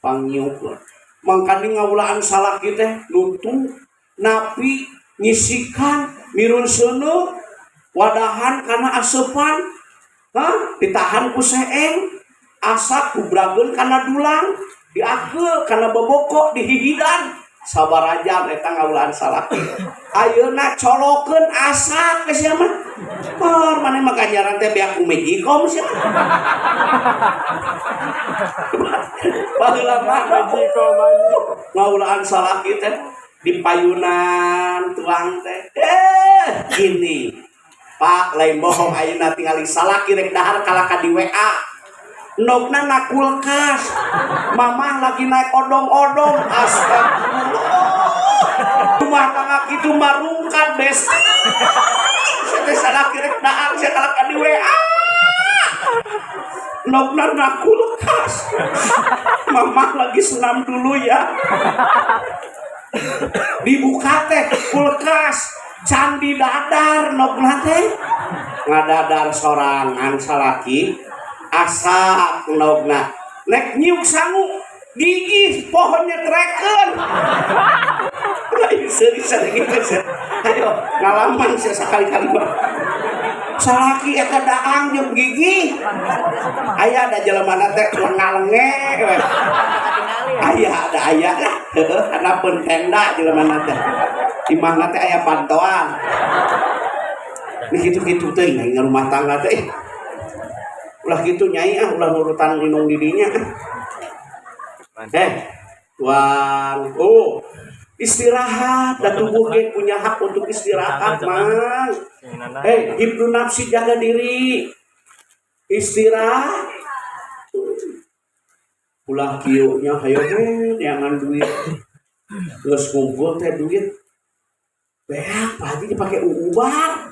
pangiukeun mangkani ngawulaan salaki teh nutu napi nyisikan mirun seuneu wadahan kana aseupan, hah ditahan ku seeng asak kubrageun kana dulang diakeul kana boboko dihihidan sabaraha jam eta ngawulaan salaki ayeuna colokeun asak ke sia mah. Por maneh mah ganjaran teh beak ku Magicom sia. Baheula mah ngawulaan salaki teh di payunan tuang teh. Gini Pak, lain bohong, ayeuna tingali salaki rek dahar kalaka di WA. Endogna na kulkas. Mamah lagi naik odong-odong. Astagfirullah. Rumah tangga kitu marungkat besti. Saya salaki rek dahar sia kalaka di WA. Endogna na kulkas. Mamah lagi senam dulu ya. Dibuka teh kulkas, can didadar endogna teh. Ngadadar sorangan salaki, asak endogna. Nek nyiuk sangu, gigi pohonnya trekeun. Lain serius gitu. Ayo ngalaman sih sekali-kali mah. Salaki eta daang jeung gigi. Aya ada jelema teh lenga-lenge we. Aya ada aya lah. Heueuh, handapeun tenda jelema teh. Imahna teh aya pantoan. Ini kitu-kitu teh nyai rumah tangga teh. Ulah kitu nyai ah, ulah nurutan indung didinya. Eh, tuan, oh, istirahat dan tubuh ge punya hak untuk istirahat, Mang. Eh, hifdzu nafsi, jaga diri. Istirahat. Ulah kieu nya, hayo we neangan duit. Geus ngumpul teh duit. Beak, Pak Haji, dipake ubar.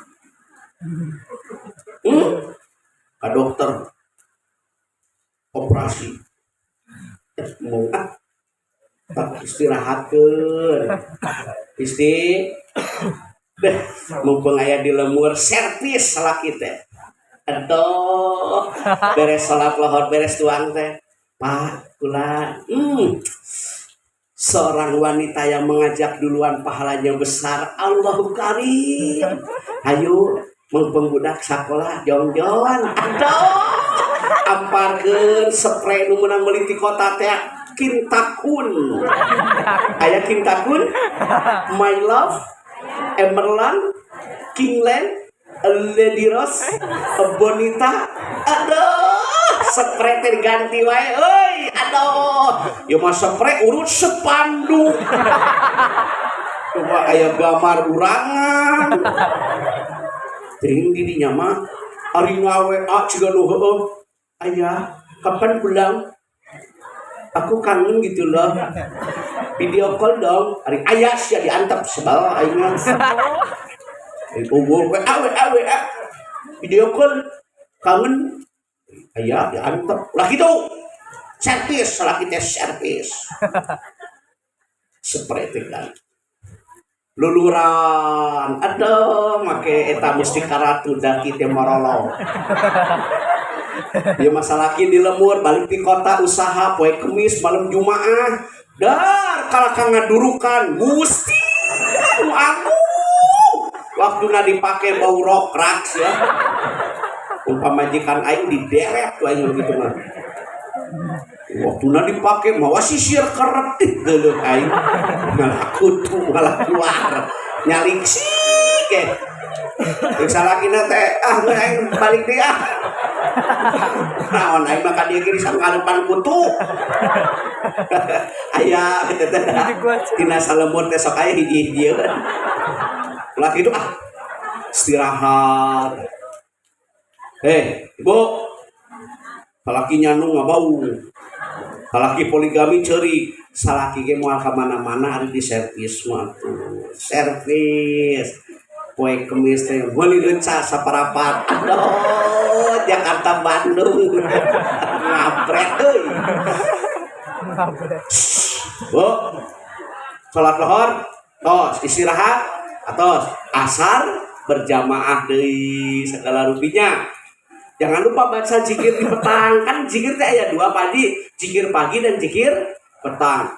Ka dokter operasi. Eh, mau ah. Tak istirahatkeun. Isti deh, mumpung aya di lembur servis salaki teh. Aduh, beres salat lohor, beres tuang teh. Pak, kula, Seorang wanita yang mengajak duluan pahalanya besar. Allahu Karim. Ayo, mumpung budak sekolah jongjon. Aduh, amparkeun spray nu meunang meuli ti kota teh, Kintakun. Aya Kintakun, My Love, Emerland, Kingland, Lady Rose, Bonita. Aduh, spray teh diganti wae euy. Aduh, ieu mah spray urut spanduk. Coba aya gambar urangan. Teuing di dinya mah ari ngawe ciga nu heueuh. Ayah, kapan pulang? Aku kangen gitu loh. Video call dong. Ari ayah sia diantep sebal aing mah. Eh, WA WA WA. Video call kangen ayah diantep. Lah gitu. Servis, salaki teh servis. Seperti kan. Luluran, aduh, make eta mustika ratu daki teh marolo. Dia masalah di lembur balik di kota usaha poe Kemis malam Jumaah dar kalaka ngadurukan Gusti nu agung waktuna dipake bau rokrak ya. Umpama majikan aing dideret tuh aing gitu mah. Waktuna dipake mawa sisir kerep geuleuh aing malah kutu malah keluar nyalik sih ke. Jeung salakina teh ah aing balik deui ah. Naon aing mah ka dieu ge disangkalupan kutu. Aya kitu teh. Tina salembur teh sok aya hiji-hiji. Ulah kitu ah. Istirahat. Eh, Ibu. Salaki nyanu ngabau. Salaki poligami ceurik. Salaki ge moal ka mana-mana ari di servis mah tuh. Servis. Poe Kemis teh meuli leunca saparapat. Aduh, Jakarta Bandung. Ngabret euy. Ngabret. Bu. Salat lohor, tos istirahat, atos asar berjamaah deui segala rupinya. Jangan lupa baca zikir di petang. Kan zikir teh aya dua pagi, zikir pagi dan zikir petang.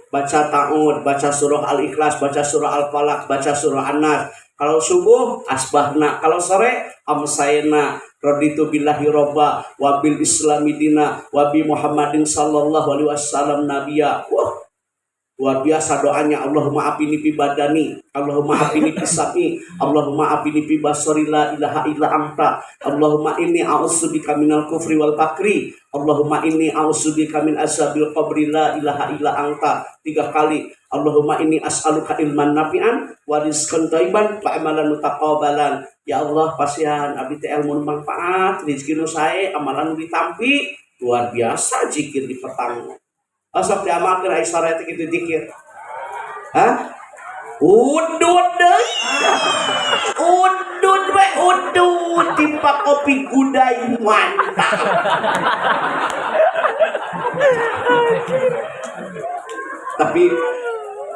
Baca ta'ud, baca surah Al-Ikhlas, baca surah Al-Falaq, baca surah An-Nas. Kalau subuh asbahna, kalau sore amsayna, raditu billahi robba wa bil islami dina wa bi Muhammadin sallallahu alaihi wasallam nabiyya. Wah, luar biasa doanya. Allahumma afini fi badani, Allahumma afini fi sam'i, Allahumma afini fi basari, la ilaha illa anta, Allahumma inni a'udzubika minal kufri wal fakri, Allahumma inni a'udzubika min azabil qabri, la ilaha illa anta. Tiga kali. Allahumma inni as'aluka ilman nafi'an wa rizqan thayyiban wa amalan mutaqabbalan. Ya Allah, pasihan abdi teh ilmu nu manfaat, rezeki nu sae, amalan nu ditampi. Luar biasa zikir di petang. Asap diamalkeun ai sare teh kitu zikir. Hah? Udud deui. Udud we udud timpa kopi gudai mantap. Tapi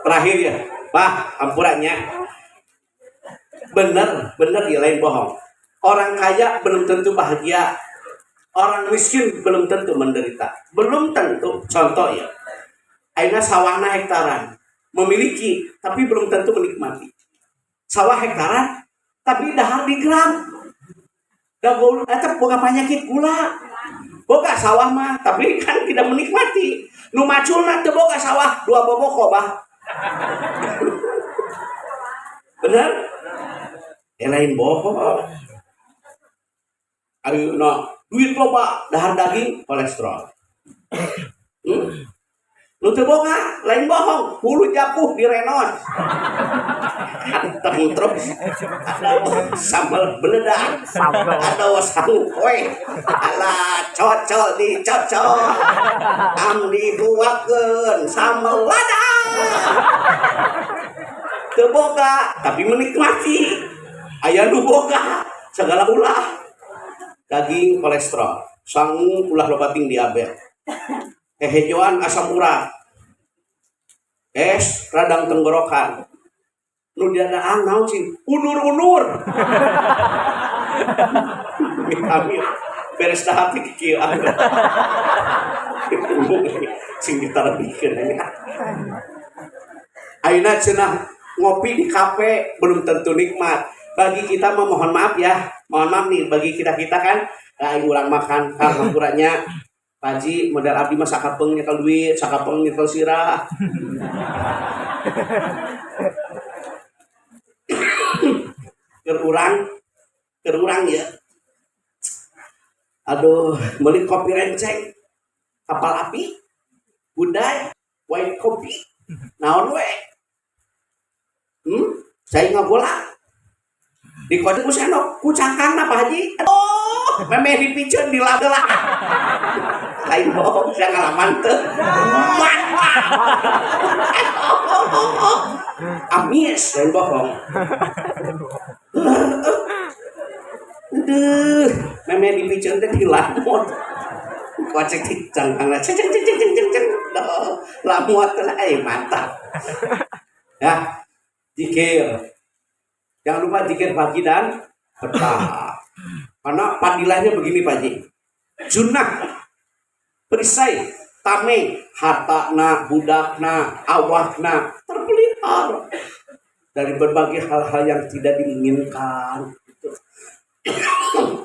terakhir ya, bah, ampurannya. Bener, bener ya, lain bohong. Orang kaya belum tentu bahagia. Orang miskin belum tentu menderita. Belum tentu. Contoh ya, ayeuna sawahna hektaran, memiliki tapi belum tentu menikmati. Sawah hektaran tapi dahar di gram. Da eta boga penyakit gula. Boga sawah mah tapi kan tidak menikmati. Nu maculna teu boga sawah, dua boboko bah. Bener? Lain bohong. Ayeuna duit loba, dahar daging kolesterol. Nu teu boga, lain bohong, hulu japuh di renon. Anteng terus. Ada sambal beledak. Ada sangu koe. Ala cocol dicocol. Am dibuakeun sambal lada. Teu boga, tapi menikmati. Aya nu boga, segala ulah. Daging kolesterol, sangu ulah loba ting diabetes. Hehejoan asam urat. Es radang tenggorokan. Nu diadaan naon sih? Unur-unur. Amit-amit. Beres dah hati kieu. Sing ditarebikeun. Ayeuna cenah ngopi di kafe belum tentu nikmat. Bagi kita mah mohon maaf ya. Mohon maaf nih bagi kita-kita kan lain urang makan karena kurangnya Pak Haji modal abdi mah sakapeng nyekel duit, sakapeng nyekel sirah. Keur urang ya. Aduh, beli kopi renceng, kapal api, gudai, white kopi, naon we? Saya ngagolak. Di kode ku sendok, ku cangkangna Pak Haji. Oh, memeh dipiceun di lagelah. Lain bohong, saya ngalaman teu. Mantap. Amis, lain bohong. Aduh, memeh dipiceun teh di lamot. Kocek di cangkangna, ceng ceng ceng ceng ceng ceng. Lamot lah, mantap. Ya, zikir. Jangan lupa zikir pagi dan petang. Karena padilahnya begini Pak Haji. Sunnah, perisai, tameng, hartana, budakna, awakna, terpelihara dari berbagai hal-hal yang tidak diinginkan. Gitu.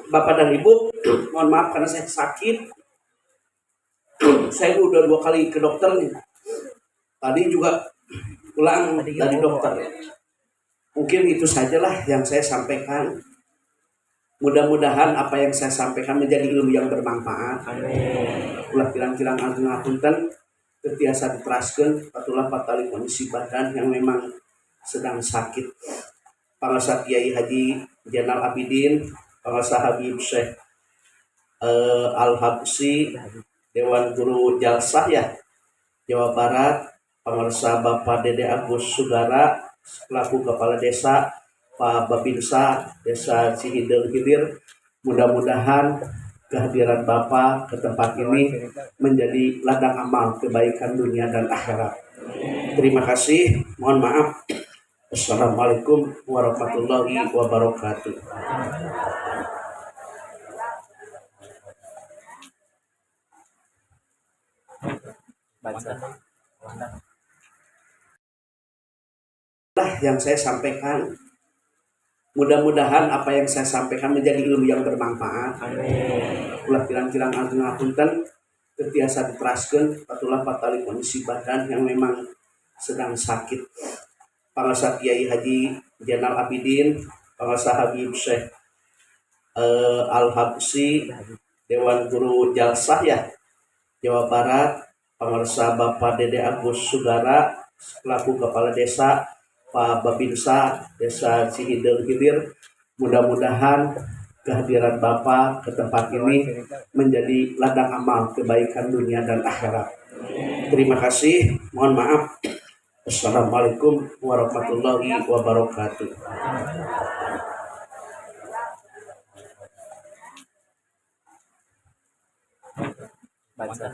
Bapak dan Ibu, mohon maaf karena saya sakit. Saya udah 2 kali ke dokter nih. Tadi juga pulang dari dokter. Mungkin itu sajalah yang saya sampaikan. Mudah-mudahan apa yang saya sampaikan menjadi ilmu yang bermanfaat. Amin. Ulah kirang-kirang agung ngapunten, teu tiasa diteraskeun patulah patali kondisi badan yang memang sedang sakit. Pangasa Kiai Haji Jenal Abidin, Pangasa Habib Syekh Al-Habsyi, Dewan Guru Jalsah ya, Jawa Barat, Pangasa Bapak Dede Agus Sugara selaku Kepala Desa, Pak Babinsa Desa Cihideung Hilir. Mudah-mudahan kehadiran Bapak ke tempat ini menjadi ladang amal kebaikan dunia dan akhirat. Terima kasih, mohon maaf. Assalamualaikum warahmatullahi wabarakatuh. Baca. Lah yang saya sampaikan. Mudah-mudahan apa yang saya sampaikan menjadi ilmu yang bermanfaat. Amin. Ulah kirang-kirang agung ngapunten, teu tiasa diteraskeun patulah patali kondisi badan yang memang sedang sakit. Pangasa Kiai Haji Jenal Abidin, Pangasa Habib Syekh Al-Habsyi, Dewan Guru Jalsah ya, Jawa Barat, Pangasa Bapak Dede Agus Sugara selaku Kepala Desa, Pak Babinsa Desa Cihideung Hilir. Mudah-mudahan kehadiran Bapak ke tempat ini menjadi ladang amal kebaikan dunia dan akhirat. Terima kasih. Mohon maaf. Assalamualaikum warahmatullahi wabarakatuh. Baca.